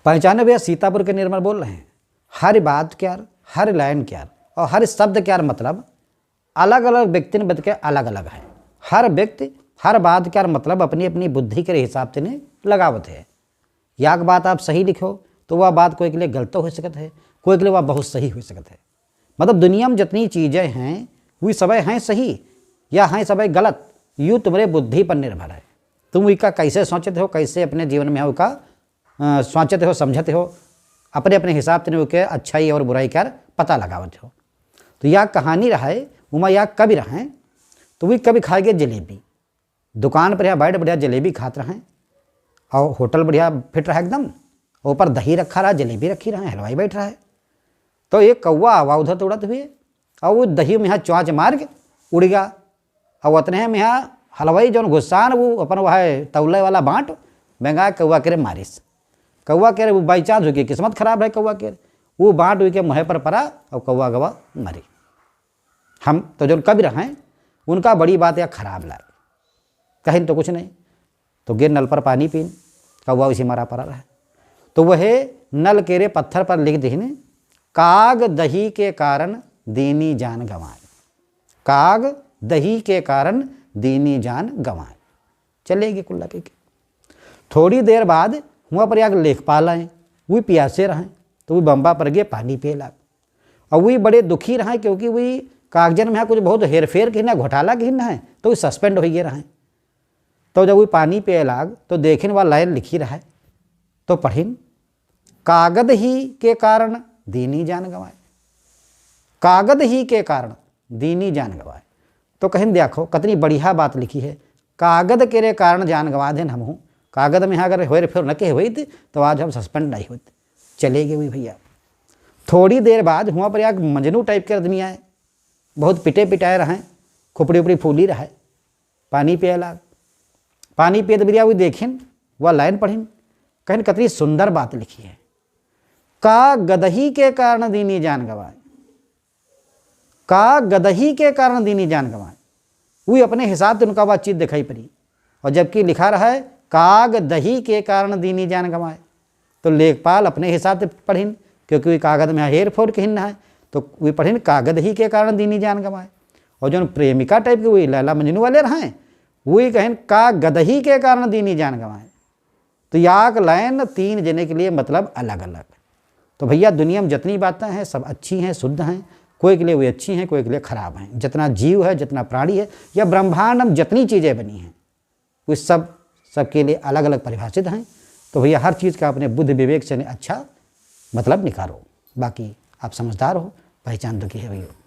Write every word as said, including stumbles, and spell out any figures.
पहचाने भैया, सीतापुर के निर्मल बोल रहे हैं। हर बात क्यार, हर लाइन क्यार और हर शब्द क्यार मतलब अलग-अलग व्यक्तिन बद के अलग-अलग है। हर व्यक्ति हर बात क्यार मतलब अपनी-अपनी बुद्धि के हिसाब से ने लगावत है। याक बात आप सही लिखो, तो वह बात कोई के लिए गलत हो सकत है, कोई के लिए वह बहुत सही हो सकत है। मतलब दुनिया में जितनी चीजें हैं, वी सबे हैं सही या हैं सबे गलत, यू तुम्हरे बुद्धि पर निर्भर है। तुम इका कैसे सोचते हो, कैसे अपने जीवन में उका, अ, सोचते हो, समझते हो, अपने अपने हिसाब से उके अच्छाई और बुराई कर पता लगावत हो। तो या कहानी रहे, उमा या कवि रहे, तो वी कवि खाए गए जलेबी। दुकान पर यहाँ बैठ बढ़िया जलेबी खात रहे और होटल बढ़िया फिट रहा एकदम, ऊपर दही रखा रहा, जलेबी रखी रहे, हलवाई बैठ रहा है। तो एक कौवा आवा उधर उड़त हुए और वो दही में यहाँ चोंच मार के उड़ गया। और उतने में यहाँ हलवाई जौन गुस्सान, वो अपन वह तौले वाला बाँट बेंगा कौवा के रे मारिस। कौवा के रे वो by chance हुई के किस्मत खराब है कौवा के रे, वो बाँट हुई के मुँह पर पड़ा और कौवा गवा मरी। हम तो जौन कवि रहे, उनका बड़ी बात या खराब लागे, कहिन तो कुछ नहीं। तो गिर नल पर पानी पीन, कौवा उसी मरा पड़ा रहे। तो वह नल के रे पत्थर पर लिख दिहिन, "काग दही के कारण दीनी जान गंवाए, काग दही के कारण दीनी जान गंवाए।" चले गए कुल्ला के। थोड़ी देर बाद हुआँ पर एक लेखपाल आए, वी प्यासे रहे, तो वी बम्बा पर गए पानी पिए लाग। और वी बड़े दुखी रहे, क्योंकि वी कागजन में यहाँ कुछ बहुत हेरफेर किहिन है, घोटाला किहिन है, तो वी suspend हो गए रहे। तो जब वी पानी पिए लाग, तो देखिन वा लाइन लिखी रहे, तो पढ़िन, "कागद ही के कारण दीनी जान गंवाए, कागद ही के कारण दीनी जान गंवाए।" तो कहिन, "देखो, कितनी बढ़िया बात लिखी है, कागद के रे कारण जान गंवा देन हमहूँ। कागद में यहाँ अगर हेर फेर न के होइत, तो आज हम suspend नहीं होइत।" चले गए वी भैया। थोड़ी देर बाद हुआँ पर एक मजनू type के आदमी आए, बहुत पिटे पिटाए रहे, खोपड़ी उपड़ी फूली रहे, पानी पिए लाग। पानी पिए तो बिरिया वी देखिन, वा लाइन पढ़िन, कहिन, "कितनी सुंदर बात लिखी है, काग दही के कारण दीनी जान गंवाए, काग दही के कारण दीनी जान गंवाए।" वी अपने हिसाब से उनका बातचीत दिखाई पड़ी। और जबकि लिखा रहा है, "काग दही के कारण दीनी जान गंवाए", तो लेखपाल अपने हिसाब से पढ़िन, क्योंकि वी कागद में हेर फोर किहिन है, तो वी पढ़िन, "कागद ही के कारण दीनी जान गंवाए।" और जौन प्रेमिका type के वी लैला मजनू वाले रहे, वी कहिन, "काग दही के कारण दीनी जान गंवाए।" तो याक लाइन तीन जने के लिए मतलब अलग अलग। तो भैया, दुनिया में जितनी बातें हैं, सब अच्छी हैं, शुद्ध हैं, कोई के लिए वी अच्छी हैं, कोई के लिए खराब हैं। जितना जीव है, जितना प्राणी है, या ब्रह्मांड में जितनी चीजें बनी हैं, वी सब सबके लिए अलग अलग परिभाषित हैं। तो भैया, हर चीज का अपने बुद्धि विवेक से अच्छा मतलब निकालो। बाकी आप समझदार हो, पहचान दुखी है भैया।